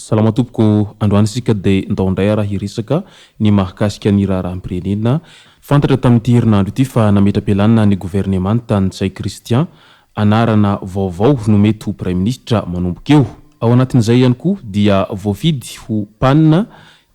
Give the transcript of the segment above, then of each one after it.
Salama tompoko, androany isika dia ndao indray ara hiresaka ny mahakasika ny raharaham-pirenena. Fantatra tamin'ity herinandro ity fa nametra-pialana ny governemanta Ntsay Christian, anarana vaovao no mety ho praiminisitra manomboka eo. Ao anatin'izay ihany koa dia voafidy ho PAN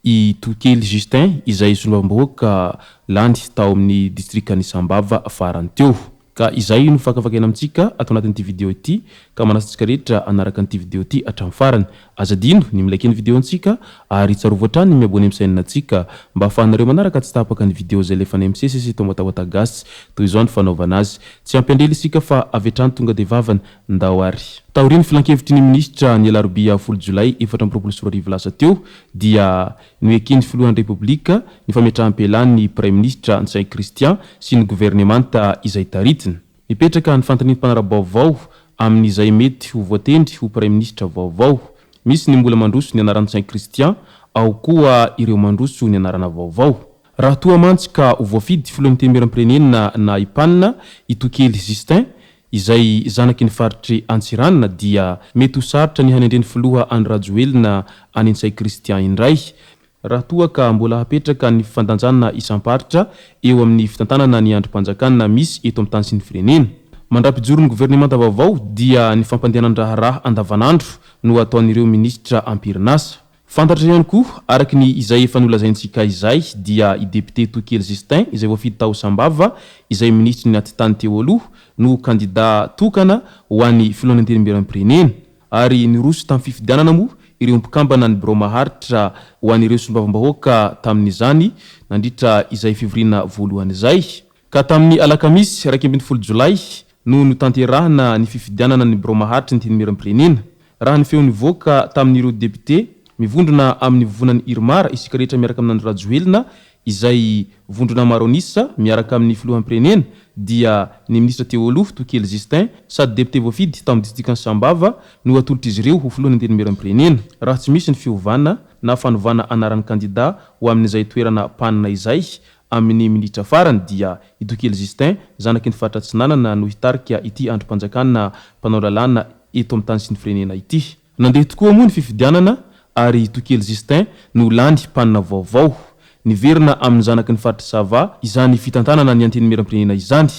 i Tokely Justin izay solombavambahoaka lany tao amin'ny distrikan'i Sambava farany teo. Ka izay no fakafakaina amintsika ato anatin'ity video ity ka manasa antsika rehetra hanaraka an'ity video ity hatramin'ny farany. Aza adino ny mi-like ny video antsika ary tsarovy hatrany ny mi-abonner amin'ny chaîne antsika mba ahafahanareo manaraka tsy tapaka ny video izay alefanay misesy eto Watawata Gasy. Toy izao ny fanaovana azy. Tsy hampiandrela isika fa avy hatrany tonga dia vavany. Ndao ary. Taorian'ny filankevitry ny minisitra ny alarobia folo jolay 2024 lasa teo dia noeken'ny filohan'ny Repoblika ny fametraham-pialan'ny Praiminisitra Ntsay Christian sy ny governemanta izay taritiny. Mipetraka ny fanontanian'ny mpanara-baovao amin'izay mety ho voatendry ho Praiminisitra vaovao. Misy ny mbola mandroso ny anaran'i Ntsay Christian, ao koa ireo mandroso ny anarana vaovao. Raha toa mantsy ka ho voafidy filohan'ny Antenimierampirenena na IPAN i Tokely Justin, izay zanaky ny faritr'i Antsiranana dia mety ho sarotra ny hanendren'ny filoha Andry Rajoelina any Ntsay Christian indray, raha toa ka mbola hapetraka ny fifandanjana isam-paritra eo amin'ny fitantanana ny andrim-panjakana misy eto amin'ny tany sy ny firenena. Mandra-pijoron'ny governemanta vaovao dia ny fampandehanan-draharaha andavanandro no ataon'ireo minisitra am-perinasa. Fantatra ihany koa, araka ny izay efa nolazaintsika izay, dia i Depiote Tokely Justin izay voafidy tao Sambava, izay minisitry ny atitany teo aloha, no kandida tokana ho an'ny filohan'ny Antenimierampirenena. Ary niroso tamin'ny fifidianana moa ireo mpikambana ny birao maharitra ho an'ireo solombavambahoaka tamin'izany nandritra izay fivoriana voalohany izay. Ka tamin'ny alakamisy 11 jolay no notanterahina ny fifidianana ny birao maharitry ny Antenimierampirenena. Raha ny feo nivoaka tamin'ireo depiote mivondrona amin'ny vovonan'ny Irmar isika rehetra miaraka amin'i Andry Rajoelina izay vondrona maro an'isa miaraka amin'ny filoham-pirenena dia ny minisitra teo aloha Tokely Justin sady depiote voafidy tao amin'ny distrikan'i Sambava no atolotr'izy ireo ho filohan'ny Antenimierampirenena raha tsy misy ny fiovana na fanovana anaran'ny kandida ho amin'izay toerana mpanana izay Amin'ny minitra farany dia i Tokely Justin, zanaky ny faritra Atsinanana no hitarika ity andrim-panjakana mpanao lalàna eto amin'ny tany sy ny firenena ity. Nandeha tokoa moa ny fifidianana ary i Tokely Justin no lany mpanana vaovao. Niverina amin'ny zanaky ny faritr'i Sava izany fitantanana ny Antenimierampirenena izany.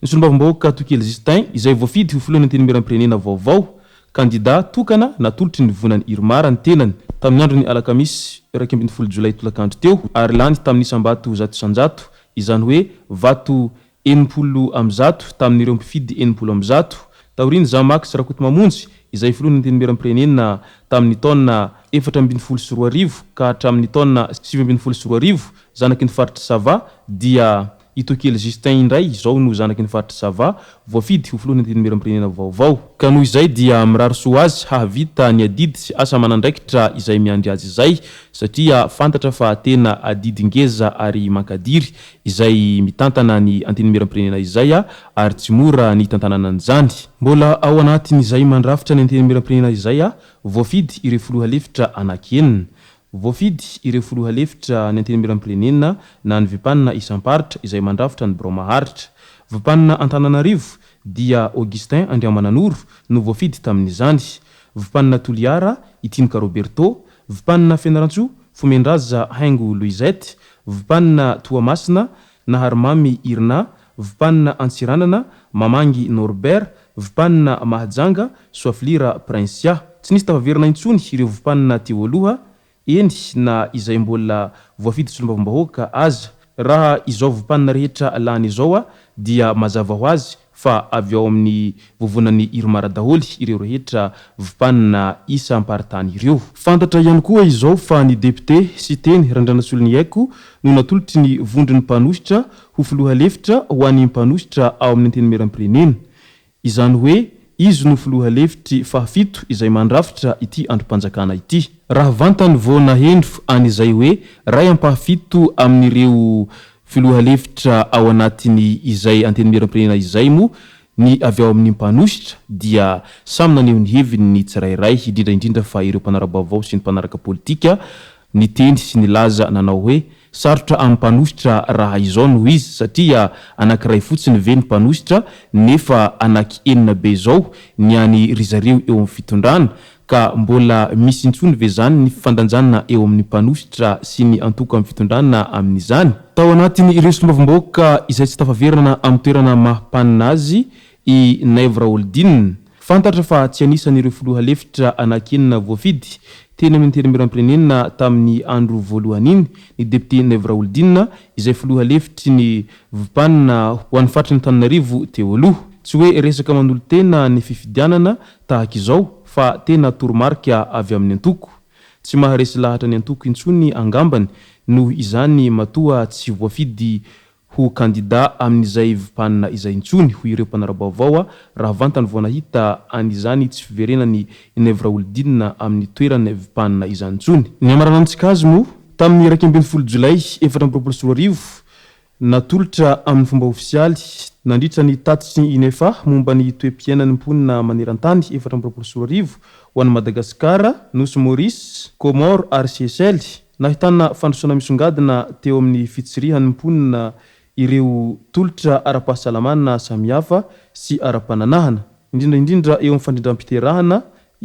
Ny solombavambahoaka Tokely Justin izay voafidy ho filohan'ny Antenimierampirenena vaovao Kandida tokana natolotry ny vovonan'i Irmar ny tenany tamin'ny andron'ny alakamisy 11 jolay tolakandro teo ary lany tamin'ny isam-bato 100%, izany hoe vato 160 tamin'ireo mpifidy 160. Taorian'i Jean Max Rakotomamonjy izay filohan'ny Antenimierampirenena tamin'ny taona 2014 ka hatramin'ny taona 2019, zanaky ny faritr'i Sava, dia I Tokely Justin indray izao no zanaky ny faritr'i Sava, voafidy ho filohan'ny Antenimierampirenena vaovao. Ka noho izay dia mirary soa azy hahavita ny adidy sy asa aman'andraikitra izay miandry azy izay satria fantatra fa tena adidy ngeza ary mankadiry izay mitantana ny Antenimierampirenena izay ary tsy mora ny hitantanana an'izany. Mbola ao anatin'izay mandrafitra ny Antenimierampirenena izay voafidy ireo filoha lefitra anaky enina. Voafidy ireo filoha lefitra ny Antenimierampirenena na ny Vpan isam-paritra izay mandrafitra ny birao maharitra. Vpan Antananarivo dia Augustin Andriamananoro no voafidy tamin'izany. Vpan Toliara, i Tinoka Roberto. Vpan Fianarantsoa, Fomendraza Haingo Louisette. Vpan Toamasina, Naharimamy Irna. Vpan Antsiranana, Mamangy Norbert. Vpan Mahajanga, Soafilira Princia. Tsy nisy tafaverina intsony ireo Vpan teo aloha, eny na izay mbola voafidy solombavambahoaka aza. Raha izao Vpan rehetra lany izao dia mazava ho azy fa avy ao amin'ny vovonan'ny Irmar daholo ireo rehetra Vpan isam-paritany ireo. Fantatra ihany koa izao fa ny depiote Siteny Randrianasoloniaiko no natolotry ny vondron'ny mpanohitra ho filoha lefitra ho an'ny mpanohitra ao amin'ny Antenimierampirenena. Izany hoe Izy no filoha lefitry fahafito izay mandrafitra ity andrim-panjakana ity. Raha vantany vao naheno an'izay hoe ray ampahafito amin'ireo filoha lefitra ao anatin'ny izay antenimierampirenena izay moa ny avy ao amin'ny mpanohitra dia samy naneho ny heviny ny tsirairay, indrindra indrindra fa ireo mpanara-baovao sy ny mpanaraka politika niteny sy nilaza nanao hoe sarotra amin'ny mpanohitra raha izao no izy satria anankiray fotsiny ve ny mpanohitra nefa anaky enina be izao ny any ry zareo eo amin'ny fitondrana ka mbola misy intsony ve zany ny fifandanjana eo amin'ny mpanohitra sy ny antoko amin'ny fitondrana amin'izany? Tao anatin'ireo solombavambahoaka izay tsy tafaverina amin'ny toerana maha mpanina azy i Naivo Raholdina. Fantatra fa tsy anisan'ireo filoha lefitra anankienina voafidy teny amin'ny Antenimierampirenena tamin'ny andro voalohany iny ny depiote Naivo Raholdina izay filoha lefitry ny Vpan ho an'ny faritry Antananarivo teo aloha. Tsy hoe resaka manolo-tena ny fifidianana tahaka izao fa tena toromarika avy amin'ny antoko. Tsy maharesy lahatra ny antoko intsony angambany noho izany matoa tsy voafidy ho kandida amin'izay vpan izay intsony, hoy ireo mpanara-baovao raha vantany vao nahita an'izany tsy fiverenan'i Naivo Raholdina amin'ny toeran'ny vpan izany intsony. Ny hamaranantsika azy moa, tamin'ny 11 jolay 2024, natolotra amin'ny fomba ofisialy nandritra ny tatitry ny UNFA momba ny toe-piainan'ny mponina maneran-tany 2024 ho an'i Madagasikara, Nosy Maurice, Comores ary Seychelles. Nahitana fandrosoana misongadina teo amin'ny fitsirihan'ny mponina ireo tolotra ara-pahasalamana samihafa sy ara-pananahana, indrindra indrindra eo amin'ny fandrindram-piterahana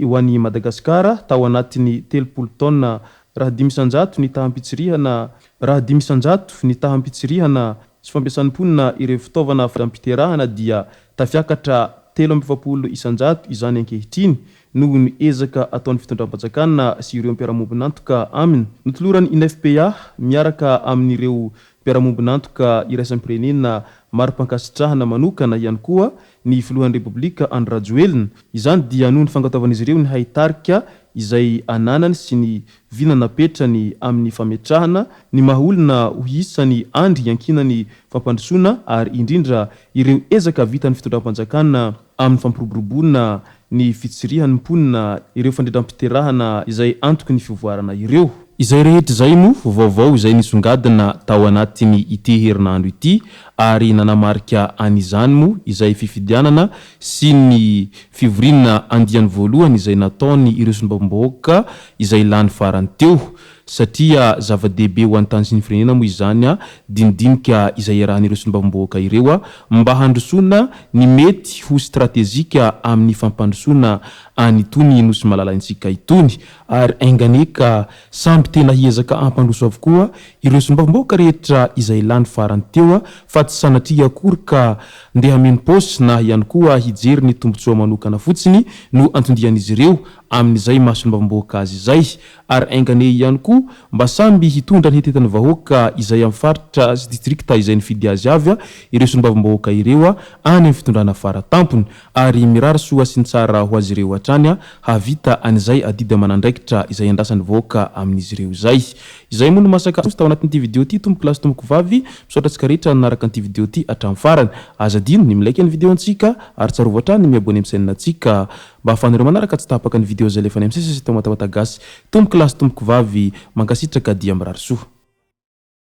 ho an'i Madagasikara tao anatin'ny 30 taona raha 5% ny taham-pitsirihana raha 5% ny taham-pitsirihana sy fampiasan'ny mponina ireo fitaovana fandrindram-piterahana dia tafiakatra 43% izany ankehitriny noho ny ezaka ataon'ny fitondram-panjakana sy ireo mpiara-mombon'antoka aminy. Notoloran'ny UNFPA miaraka amin'ireo mpiara-mombon'antoka iraisam-pirenena mari-pankasitrahana manokana ihany koa ny filohan'ny Repoblika Andry Rajoelina. Izany dia noho ny fankatoavan'izy ireo ny haitarika izay ananany sy ny vina napetrany amin'ny fametrahana ny maha olona ho isan'ny andry iankinan'ny fampandrosoana ary indrindra ireo ezaka vitan'ny fitondram-panjakana amin'ny fampiroboroboana ny fitsirihan'ny mponina ireo fandrindram-piterahana izay antoky ny fivoarana ireo. Izay rehetra izay no vaovao izay nisongadina tao anatin'ny ity herinandro ity ary nanamarika an'izany moa izay fifidianana sy ny fivoriana andiany voalohany izay nataony ireo solombavambahoaka izay lany farany teo satria zava-dehibe ho an'ny tany sy ny firenena moa izany dinidinika izay iarahan'ireo solombavambahoaka ireo mba handrosoana ny mety ho stratejika amin'ny fampandrosoana an'itony Nosy Malalaintsika itony ary enganie ka samby tena hiezaka hampandroso avokoa ireo solombavambahoaka rehetra izay lany farany teo fa tsy sanatria akory ka ndeha hameno paosy na ihany koa hijery ny tombontsoa manokana fotsiny no anton-dian'izy ireo amin'izay maha solombavambahoaka azy izay ary enganie ihany koa mba samby hitondra ny hetetan'ny vahoaka izay amin'ny faritra sy distrikta izay nifidy azy avy ireo solombavambahoaka ireo any amin'ny fitondrana fara tampony ary mirary soa sy ny tsara ho azy ireo hatrany hahavita an'izay adidy aman'andraikitra izay andrasan'ny vahoaka amin'izy ireo izay. Izay moa no masaka tao anatin'ity video ity tompoko lahy sy tompoko vavy, misaotra antsika rehetra nanaraka an'ity video ity hatramin'ny farany. Aza adino ny mi-like ny video antsika ary tsarovy hatrany ny mi-abonner amin'ny chaîne antsika mba ahafahanareo manaraka tsy tapaka ny video izay alefanay misesy eto Matamatà Gasy. Tompoko lahy sy tompoko vavy, mankasitraka dia mirary soa.